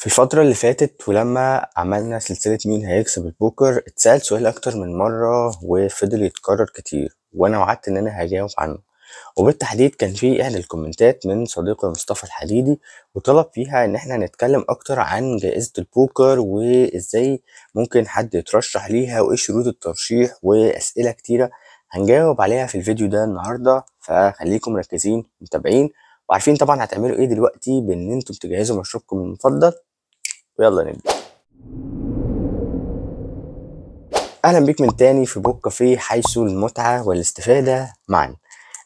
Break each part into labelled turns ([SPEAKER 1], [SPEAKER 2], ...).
[SPEAKER 1] في الفترة اللي فاتت ولما عملنا سلسلة مين هيكسب البوكر اتسأل سؤال أكتر من مرة وفضل يتكرر كتير، وأنا وعدت إن أنا هجاوب عنه، وبالتحديد كان في إحدى الكومنتات من صديقي مصطفى الحديدي وطلب فيها إن إحنا نتكلم أكتر عن جائزة البوكر وإزاي ممكن حد يترشح ليها وإيه شروط الترشيح وأسئلة كتيرة هنجاوب عليها في الفيديو ده النهاردة. فخليكم مركزين متابعين وعارفين طبعا هتعملوا إيه دلوقتي بإن أنتم تجهزوا مشروبكم المفضل، ويلا نبدأ. أهلا بيك من تاني في بوك كافيه، حيث المتعة والاستفادة معا.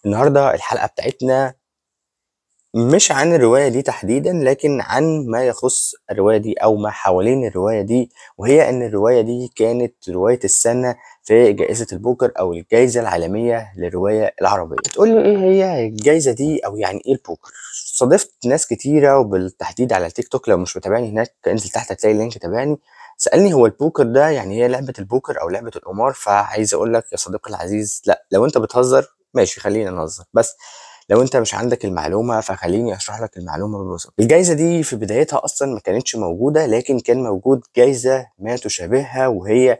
[SPEAKER 1] النهاردة الحلقة بتاعتنا مش عن الرواية دي تحديدا، لكن عن ما يخص الرواية دي أو ما حوالين الرواية دي، وهي أن الرواية دي كانت رواية السنة في جائزة البوكر أو الجائزة العالمية للرواية العربية. تقول لي إيه هي الجائزة دي أو يعني إيه البوكر؟ صادفت ناس كتيرة وبالتحديد على التيك توك، لو مش متابعني هناك انزل تحت هتلاقي ال link تابعني. سألني هو البوكر ده يعني هي لعبة البوكر أو لعبة القمار؟ فعايز أقول لك يا صديقي العزيز، لا، لو أنت بتهزر ماشي خلينا نهزر، بس لو انت مش عندك المعلومة فخليني اشرح لك المعلومة ببساطة. الجائزة دي في بدايتها اصلا ما كانتش موجودة، لكن كان موجود جائزة ما تشابهها وهي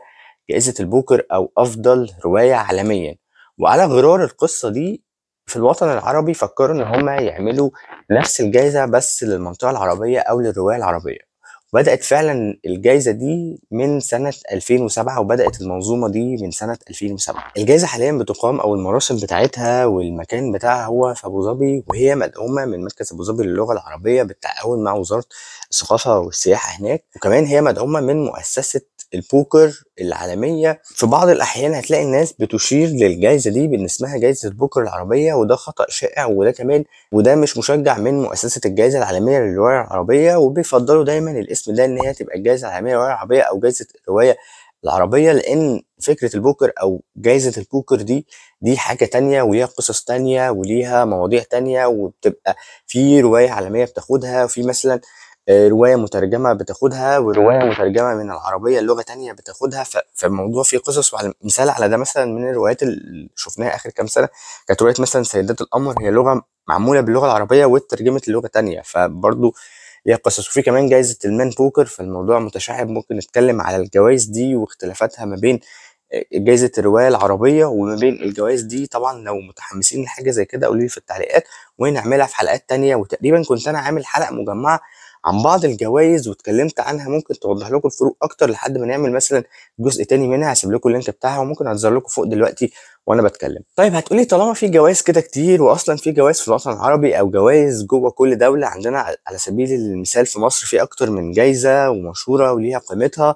[SPEAKER 1] جائزة البوكر او افضل رواية عالميا. وعلى غرار القصة دي في الوطن العربي فكروا ان هما يعملوا نفس الجائزة بس للمنطقة العربية او للرواية العربية. بدأت فعلا الجائزة دي من سنة 2007، وبدأت المنظومة دي من سنة 2007. الجائزة حاليا بتقام أو المراسم بتاعتها والمكان بتاعها هو في أبو ظبي، وهي مدعومة من مركز أبو ظبي للغة العربية بالتعاون مع وزارة الثقافة والسياحة هناك، وكمان هي مدعومة من مؤسسة البوكر العالمية. في بعض الأحيان هتلاقي الناس بتشير للجائزة دي بأن اسمها جائزة البوكر العربية، وده خطأ شائع، وده كمان وده مش مشجع من مؤسسة الجائزة العالمية للرواية العربية، وبيفضلوا دايما الاسم ده ان هي تبقى الجائزة العالمية للرواية العربية او جائزة الرواية العربية، لان فكرة البوكر او جائزة البوكر دي حاجة تانية وليها قصص تانية وليها مواضيع تانية، وبتبقى في رواية عالمية بتاخدها، وفي مثلا رواية مترجمة بتاخدها، ورواية مترجمة من العربية لغة تانية بتاخدها. فالموضوع فيه قصص. وعلى مثال على ده مثلا من الروايات اللي شفناها اخر كام سنة كانت رواية مثلا سيدات القمر، هي لغة معمولة باللغة العربية واترجمت للغة تانية، فبرضو ليها قصص. وفي كمان جائزة المان بوكر، فالموضوع متشعب. ممكن نتكلم على الجوائز دي واختلافاتها ما بين جائزة الرواية العربية وما بين الجوائز دي. طبعا لو متحمسين لحاجة زي كده قولوا لي في التعليقات ونعملها في حلقات تانية. وتقريبا كنت أنا عامل حلقة مجمعة عن بعض الجوائز واتكلمت عنها، ممكن توضح لكم الفروق أكتر لحد ما نعمل مثلا جزء تاني منها. هسيب لكم ال link بتاعها وممكن أنزل لكم فوق دلوقتي وأنا بتكلم. طيب هتقولي طالما في جوائز كده كتير، وأصلا في جوائز في الوطن العربي أو جوائز جوه كل دولة، عندنا على سبيل المثال في مصر في أكتر من جايزة ومشهورة وليها قيمتها،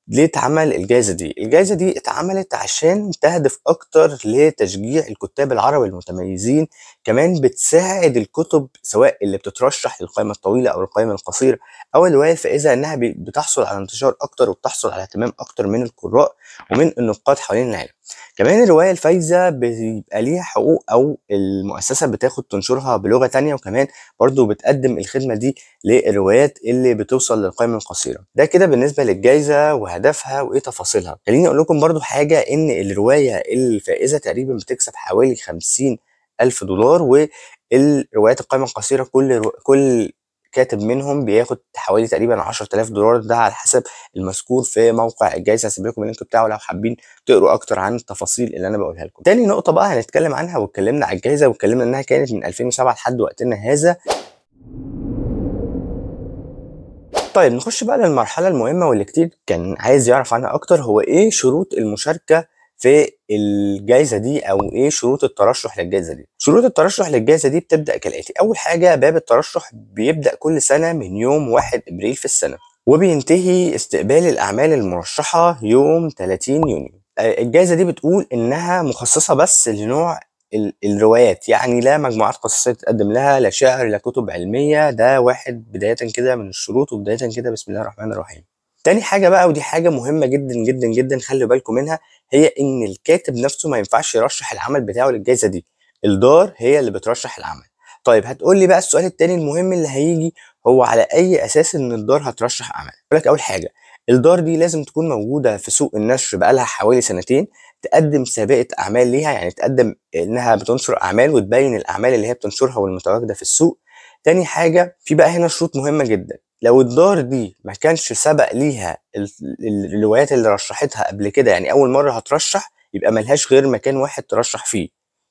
[SPEAKER 1] ليه اتعمل الجائزة دي؟ الجائزة دي اتعملت عشان تهدف أكتر لتشجيع الكتاب العرب المتميزين، كمان بتساعد الكتب سواء اللي بتترشح للقائمة الطويلة أو القائمة القصيرة أو الرواية الفائزة إنها بتحصل على انتشار أكتر وبتحصل على اهتمام أكتر من القراء ومن النقاد حوالين العالم. كمان الرواية الفايزة بيبقى ليها حقوق أو المؤسسة بتاخد تنشرها بلغة تانية، وكمان برضو بتقدم الخدمة دي للروايات اللي بتوصل للقائمة القصيرة. ده كده بالنسبة للجائزة وهدفها وإيه تفاصيلها. خليني أقول لكم برضو حاجة، إن الرواية الفائزة تقريبا بتكسب حوالي 50,000 دولار، والروايات القائمة القصيرة كل كاتب منهم بياخد حوالي تقريبا 10,000 دولار، ده على حسب المذكور في موقع الجائزة. هسيب لكم ال link بتاعه لو حابين تقروا اكتر عن التفاصيل اللي انا بقولها لكم. تاني نقطة بقى هنتكلم عنها، واتكلمنا على الجائزة واتكلمنا انها كانت من 2007 لحد وقتنا هذا. طيب نخش بقى للمرحلة المهمة واللي كتير كان عايز يعرف عنها اكتر، هو ايه شروط المشاركة في الجائزة دي أو إيه شروط الترشح للجائزة دي؟ شروط الترشح للجائزة دي بتبدأ كالآتي. أول حاجة، باب الترشح بيبدأ كل سنة من يوم 1 إبريل في السنة، وبينتهي استقبال الأعمال المرشحة يوم 30 يونيو. الجائزة دي بتقول إنها مخصصة بس لنوع الروايات، يعني لا مجموعات قصصية تقدم لها، لا شعر، لا كتب علمية. ده واحد بداية كده من الشروط، وبداية كده بسم الله الرحمن الرحيم. تاني حاجة بقى، ودي حاجة مهمة جدا جدا جدا خلوا بالكم منها، هي إن الكاتب نفسه ما ينفعش يرشح العمل بتاعه للجائزة دي، الدار هي اللي بترشح العمل. طيب هتقول لي بقى السؤال التاني المهم اللي هيجي، هو على أي أساس إن الدار هترشح عمل؟ أقول لك أول حاجة، الدار دي لازم تكون موجودة في سوق النشر بقالها حوالي سنتين، تقدم سابقة أعمال ليها، يعني تقدم إنها بتنشر أعمال وتبين الأعمال اللي هي بتنشرها والمتواجدة في السوق. تاني حاجة، في بقى هنا شروط مهمة جدا، لو الدار دي ما كانش سبق ليها الروايات اللي رشحتها قبل كده، يعني اول مرة هترشح، يبقى ملهاش غير مكان واحد ترشح فيه،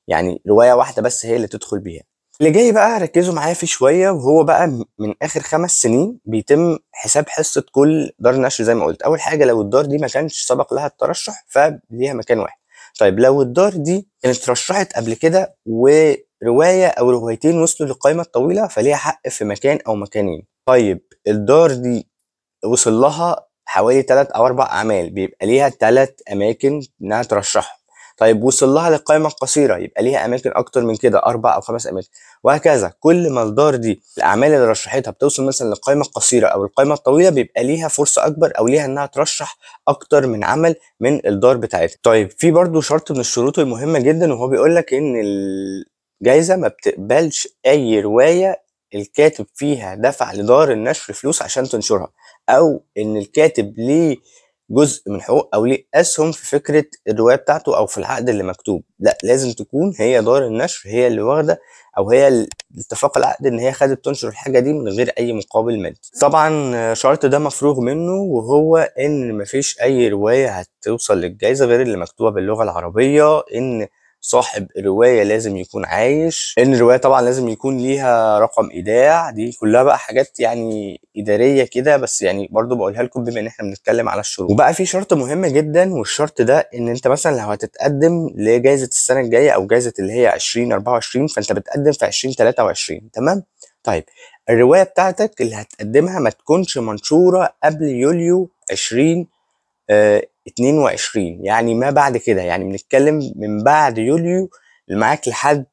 [SPEAKER 1] يعني رواية واحدة بس هي اللي تدخل بيها. اللي جاي بقى ركزوا معايا فيه شوية، وهو بقى من اخر 5 سنين بيتم حساب حصة كل دار نشر زي ما قلت. اول حاجة لو الدار دي ما كانش سبق لها الترشح فليها مكان واحد. طيب لو الدار دي كانت رشحت قبل كده ورواية او روايتين وصلوا للقائمه الطويلة فليها حق في مكان او مكانين. طيب الدار دي وصل لها حوالي 3 أو 4 أعمال، بيبقى ليها 3 أماكن إنها ترشحهم. طيب وصل لها للقائمة القصيرة يبقى ليها أماكن أكتر من كده، 4 أو 5 أماكن، وهكذا. كل ما الدار دي الأعمال اللي رشحتها بتوصل مثلا للقائمة القصيرة أو القائمة الطويلة بيبقى ليها فرصة أكبر أو ليها إنها ترشح أكتر من عمل من الدار بتاعتها. طيب في برضو شرط من الشروط المهمة جدا، وهو بيقول لك إن الجايزة ما بتقبلش أي رواية الكاتب فيها دفع لدار النشر فلوس عشان تنشرها، او ان الكاتب ليه جزء من حقوق او ليه اسهم في فكرة الرواية بتاعته او في العقد اللي مكتوب. لا، لازم تكون هي دار النشر هي اللي واخده، او هي اللي اتفاق العقد ان هي خدت تنشر الحاجة دي من غير اي مقابل مادي. طبعا شرط ده مفروغ منه، وهو ان مفيش اي رواية هتوصل للجائزه غير اللي مكتوبة باللغة العربية، ان صاحب الرواية لازم يكون عايش، إن الرواية طبعا لازم يكون ليها رقم إيداع. دي كلها بقى حاجات يعني إدارية كده، بس يعني برضو بقولها لكم بما إن إحنا بنتكلم على الشروط. وبقى في شرط مهم جدا، والشرط ده إن أنت مثلا لو هتتقدم لجائزة السنة الجاية أو جائزة اللي هي 2024، فأنت بتقدم في 2023، تمام؟ طيب الرواية بتاعتك اللي هتقدمها ما تكونش منشورة قبل يوليو 2022، يعني ما بعد كده، يعني بنتكلم من بعد يوليو اللي معاك لحد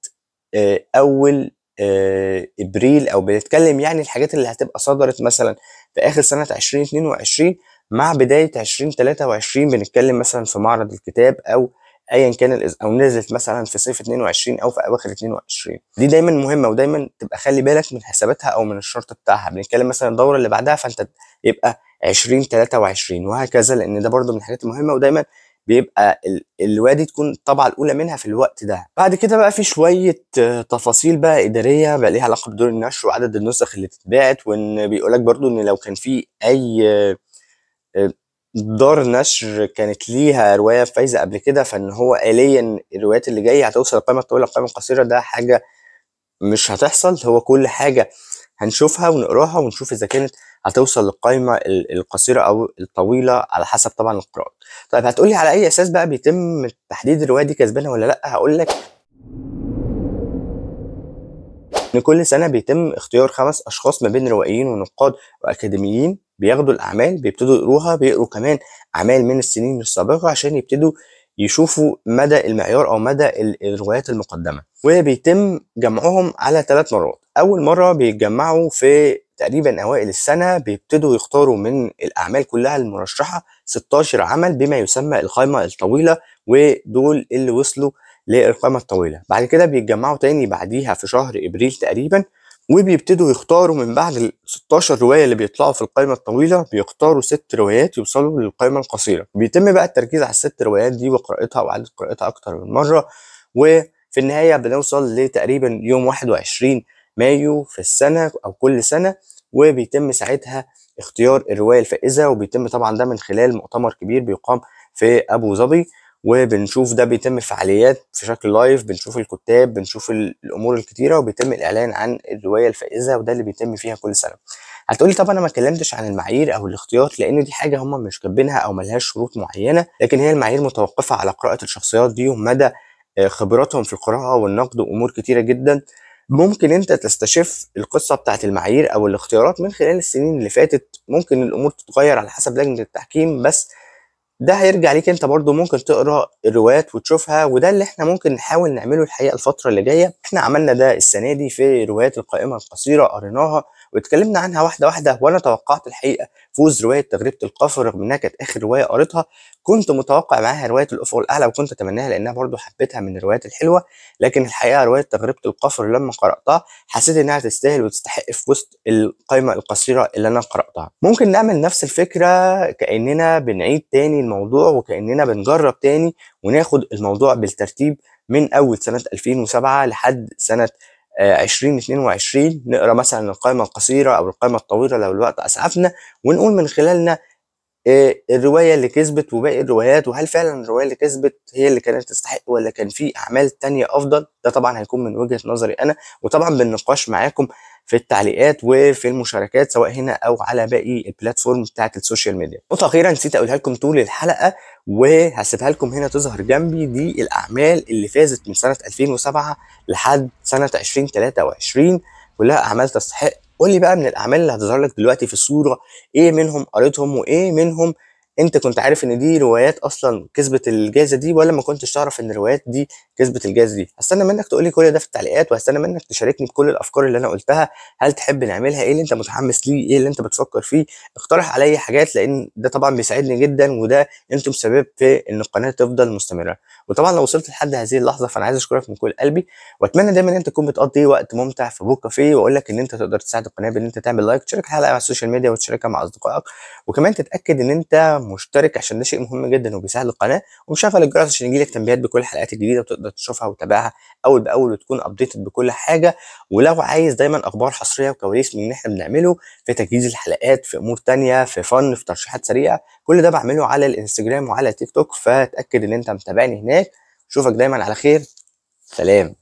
[SPEAKER 1] اول ابريل، او بنتكلم يعني الحاجات اللي هتبقى صدرت مثلا في اخر سنة 2022 مع بداية 2023، بنتكلم مثلا في معرض الكتاب او ايا كان، او نزلت مثلا في صيف 22 او في اواخر 22. دي دايما مهمة، ودايما تبقى خلي بالك من حساباتها او من الشرط بتاعها. بنتكلم مثلا الدورة اللي بعدها فانت يبقى 2023 وهكذا، لان ده برضو من الحاجات المهمة، ودايما بيبقى الرواية دي تكون الطبعة الاولى منها في الوقت ده. بعد كده بقى في شوية تفاصيل بقى ادارية بقى ليها علاقة بدور النشر وعدد النسخ اللي اتباعت، وان بيقولك برضو ان لو كان في اي دار نشر كانت ليها رواية فايزه قبل كده، فان هو آليا الروايات اللي جاية هتوصل القائمة الطويلة القائمة القصيرة، ده حاجة مش هتحصل. هو كل حاجة هنشوفها ونقراها ونشوف اذا كانت هتوصل للقائمه القصيرة او الطويلة على حسب طبعا القراءات. طيب هتقولي على اي اساس بقى بيتم تحديد الرواية دي كسبانه ولا لا؟ هقول لك ان كل سنة بيتم اختيار 5 اشخاص ما بين روائيين ونقاد واكاديميين، بياخدوا الاعمال بيبتدوا يقروها، بيقروا كمان اعمال من السنين السابقة عشان يبتدوا يشوفوا مدى المعيار او مدى الروايات المقدمة، وبيتم جمعهم على 3 مرات. اول مرة بيتجمعوا في تقريبا اوائل السنة، بيبتدوا يختاروا من الاعمال كلها المرشحه 16 عمل بما يسمى القائمة الطويلة، ودول اللي وصلوا للقائمه الطويلة. بعد كده بيتجمعوا تاني بعديها في شهر ابريل تقريبا، وبيبتدوا يختاروا من بعد ال 16 رواية اللي بيطلعوا في القائمة الطويلة، بيختاروا 6 روايات يوصلوا للقائمه القصيرة. بيتم بقى التركيز على ال6 روايات دي وقراءتها وإعادة قراءتها اكتر من مرة، وفي النهاية بنوصل لتقريبا يوم 21 مايو في السنة او كل سنة، وبيتم ساعتها اختيار الرواية الفائزه. وبيتم طبعا ده من خلال مؤتمر كبير بيقام في ابو ظبي، وبنشوف ده بيتم فعاليات في شكل live، بنشوف الكتاب، بنشوف الامور الكتيرة، وبيتم الاعلان عن الرواية الفائزه، وده اللي بيتم فيها كل سنة. هتقولي طب انا ما اتكلمتش عن المعايير او الاختيار، لان دي حاجة هم مش كاتبينها او ملهاش شروط معينة، لكن هي المعايير متوقفه على قراءة الشخصيات دي ومدى خبراتهم في القراءة والنقد وامور كتيرة جدا. ممكن انت تستشف القصة بتاعت المعايير او الاختيارات من خلال السنين اللي فاتت، ممكن الامور تتغير على حسب لجنة التحكيم، بس ده هيرجع ليك انت برضو، ممكن تقرا الروايات وتشوفها، وده اللي احنا ممكن نحاول نعمله الحقيقة الفترة اللي جاية. احنا عملنا ده السنة دي في روايات القائمة القصيرة، قريناها واتكلمنا عنها واحدة واحدة، وانا توقعت الحقيقة فوز رواية تغريبه القفر رغم انها كانت اخر رواية قريتها، كنت متوقع معاها رواية الافق الاعلى وكنت اتمناها لانها برضو حبيتها من الروايات الحلوة، لكن الحقيقة رواية تغريبه القفر لما قراتها حسيت انها تستاهل وتستحق في وسط القائمة القصيرة اللي انا قراتها. ممكن نعمل نفس الفكرة كاننا بنعيد تاني الموضوع وكاننا بنجرب تاني، وناخد الموضوع بالترتيب من اول سنة 2007 لحد سنة 2022. نقرا مثلا القائمة القصيرة او القائمة الطويلة لو الوقت اسعفنا، ونقول من خلالنا الرواية اللي كسبت وباقي الروايات، وهل فعلا الرواية اللي كسبت هي اللي كانت تستحق ولا كان في اعمال تانية افضل. ده طبعا هيكون من وجهه نظري انا، وطبعا بالنقاش معاكم في التعليقات وفي المشاركات سواء هنا او على باقي ال platform بتاعت ال social media. نقطة اخيرة نسيت اقولها لكم طول الحلقة وهسيبها لكم هنا تظهر جنبي، دي الاعمال اللي فازت من سنة 2007 لحد سنة 2023، كلها اعمال تستحق. قول لي بقى من الاعمال اللي هتظهر لك دلوقتي في الصورة ايه منهم قريتهم، وايه منهم انت كنت عارف ان دي روايات اصلا كسبت الجائزة دي، ولا ما كنتش تعرف ان الروايات دي كسبت الجائزة دي. هستنى منك تقول لي كل ده في التعليقات، وهستنى منك تشاركني بكل الافكار اللي انا قلتها، هل تحب نعملها، ايه اللي انت متحمس ليه، ايه اللي انت بتفكر فيه، اقترح عليا حاجات، لان ده طبعا بيساعدني جدا، وده انتم سبب في ان القناة تفضل مستمرة. وطبعا لو وصلت لحد هذه اللحظة فانا عايز اشكرك من كل قلبي، واتمنى دايما ان انت تكون بتقضي وقت ممتع في بوك كافيه، واقول لك ان انت تقدر تساعد القناة بان انت تعمل like، تشارك الحلقة على ال social media وتشاركها مع اصدقائك، وكمان تتاكد ان انت مشترك عشان ده شيء مهم جدا وبيساعد القناة، ومشغل الجرس عشان يجيلك تنبيهات بكل الحلقات الجديدة وتقدر تشوفها وتتابعها اول باول وتكون updated بكل حاجة. ولو عايز دايما اخبار حصرية وكواليس من اللي احنا بنعمله في تجهيز الحلقات، في امور تانية، في فن، في ترشيحات سريعة، كل ده بعمله على الانستجرام وعلى تيك توك، فتاكد ان انت متابعني هناك. اشوفك دايما على خير، سلام.